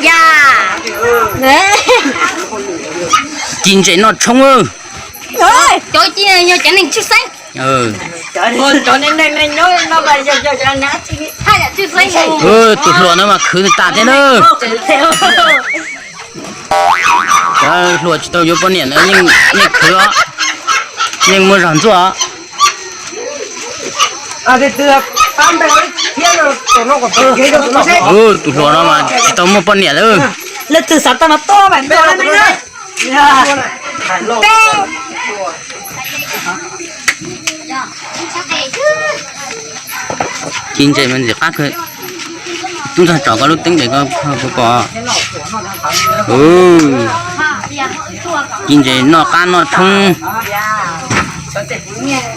Ya. Ci ntses noj tshoob. Cov ci yog cov neeg tshwj xeeb. Tus hluas no mas khwv tas thiab na. Cov hluas tsis tau yuav poj niam na, yeej khwv os, yeej muaj zog ntxuaj os. Tus hluas no mas tsis tau muaj poj niam lawm. Ci ntses mas ntxim qab kawg. Tub ntxog tso koj lub teeb pem koj pom. Ci ntses noj qab noj tshoob.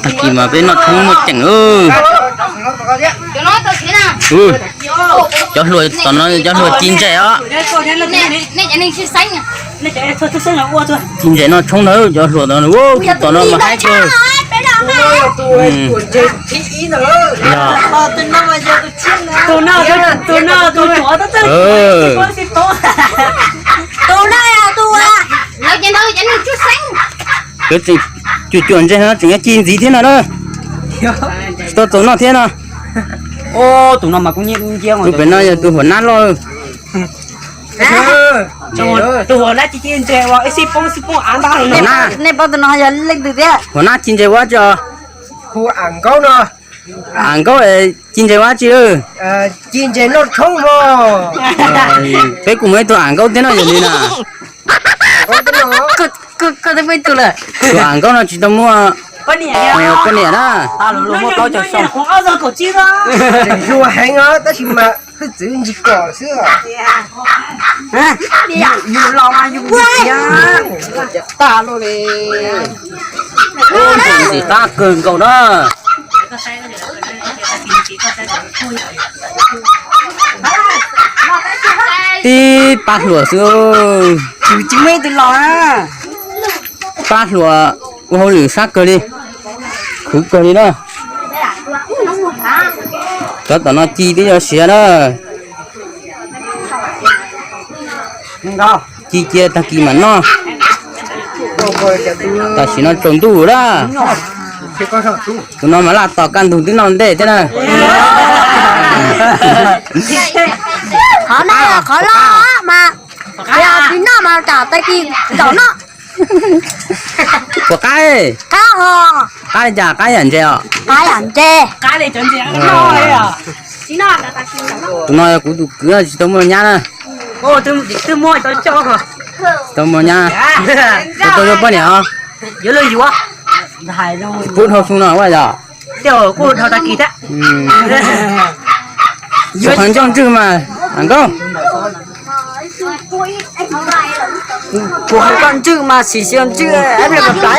Tag kis mas peb noj tshoob muaj ceem. Cov hluas tom no cov hluas ci ntses os. Ci ntses noj tshoob ntag cov hluas tom no, tom no mas haib kawg. Cov tseem cuam cuam ntses no tseem yuav ci ntxiv thiab no na. Tsis tau txaus noj thiab no. Tus pem no yog tus huam nab loj. Tus huam nab ci ci ntses uas ib xib poob xib poob av ntag. Nej paub tus no yog leej twg thiab? Huam nab ci ntses ua tsi os? Hu Am Nkaub no. Am Nkaub, ci ntses ua tsi lawm? Ci ntses noj tshoob mog. Peb kuj muaj ib tug Am Nkaub thiab no yog li na. Koj twb muaj ib tug lawm. Tus Am Nkaub no tsis tau muaj poj niam na. Hluas heev os tab sis mas hwj txwv ntsis kom xwb. Yus los mas yus tiav tag luaj li. Ntxim qab kawg nkaus na. Tib pab hluas xwb. Tsis muaj ib tug los na. Pab hluas ua hauj lwm sab kawg li, khwv kawg li na. Cov tom no ci twb yuav siav na. Ci cia tag kis mam noj. Tam sim no tsaus ntuj lawm. Tus no mas laj tos kaj ntug twb noj ntej thiab na. Qhov no qhov loj mas, yog tsis noj mas tsam tag kis tsaus noj. Puas qab? Qab ho. Qab li cas? Qab yam ntses os? Qab yam ntses. Tus no yog kuv tus kwv, tsis tau muaj nyab na. Tsis tau muaj nyab, tsis tau yuav poj niam os. Pub dhau xyoo no ua yog. Kuv qhov ncauj ntswg mas, Am Nkaub. Kuv qhov ncauj ntswg mas xis xyoo ntswg, ab, plav plav.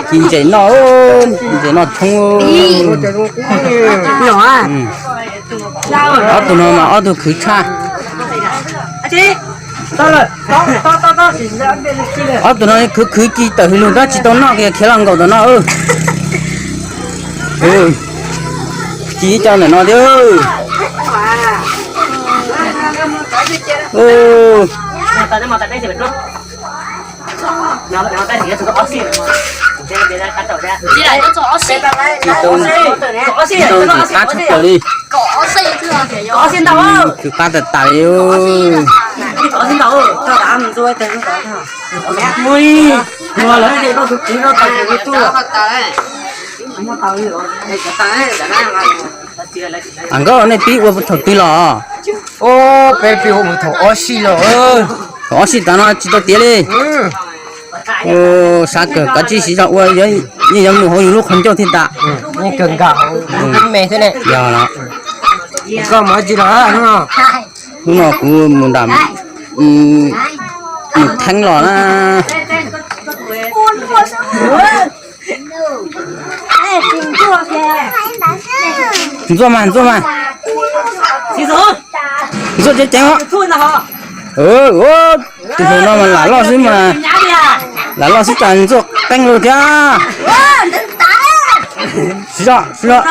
Ci ntses noj, ci ntses noj tshoob. Ob tug no mas ob tug khwv tshaj. Ob tug no khwv khwv ci tawm hws lug tab tsis tau noj kiag, khiav los nkaum tom no. Ci ib co ntawm no thiab. Ci tau, ci tau ntxim qab tshaj plaws li. Khwv qab tas tas li. Am Nkaub, nej pib ua thaum twg los? Peb pib ua thaum ob sij los. Thaum ob sij tas no tsis tau tiav li. Ua, sab kawg, kav tsij siv zog ua, yeej yuav mus hauv yus lub qhov ncauj thiab tas. Yog los, hnub no kuv mus nram, mus theeb los na. Ntxuaj mas, ntxuaj mas. Ntxuaj ceev ceev os. Tus hluas no mas lam loj xwb mas, lam loj xwb cas ntxuaj qeeb lawm thiab. Siv zog, siv zog.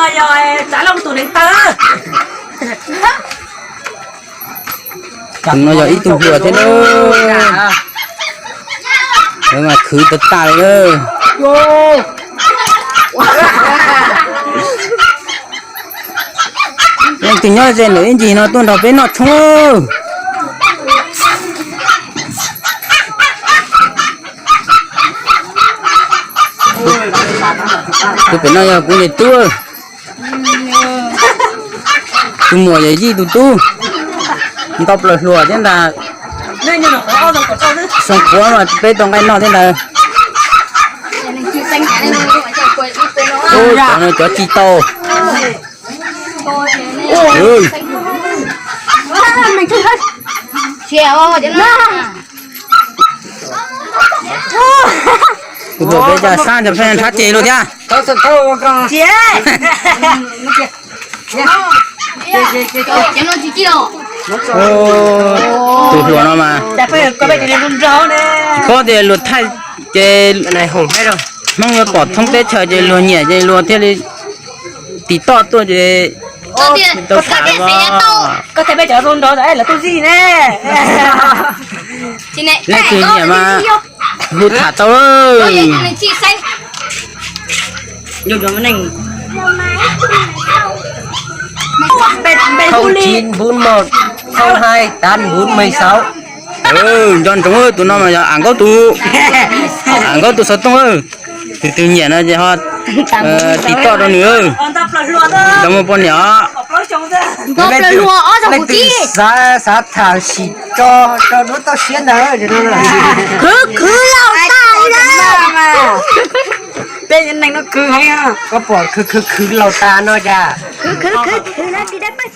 Tus no yog ib tug hluas thiab na. Lawv mas khwv tag tag li na. Leej twg nyob ze ntawm ib ncig no tuaj nrog peb noj tshoob. Tus pem no yog kuv niam tub. Tus muam yog Yij tus tub. Ntau plaws hluas thiab ntag. Xyoo qhuav mas peb tau nqaij noj thiab ntag. Cov no cov tsis tau. Tus hluas peb cov sab cov pheej nrhab ces luaj thiab. Tus hluas no mas, tsis paub tias luag thaij ces Hmoob yuav pom thoob teb chaws ces luag nyiam ces luag thiaj li tiv toj tuaj ces tau tham os. Leej twg nyiam mas hu tham tau. Không chín bốn một không hai tám bốn mười sáu. Nco ntsoov, tus no mas yog Am Nkaub tus, Am Nkaub tus xov tooj. Tus twg nyiam no ces ho tiv toj rau nws. Tau muaj poj niam os. Xav, xav tham sim tso rau duab toj siab ntag. Khwv khwv laus tas li na. Peb neeg no khwv heev, koj pom khwv khwv khwv laus tas no cas. Khwv khwv khwv khwv no tsis dab paj.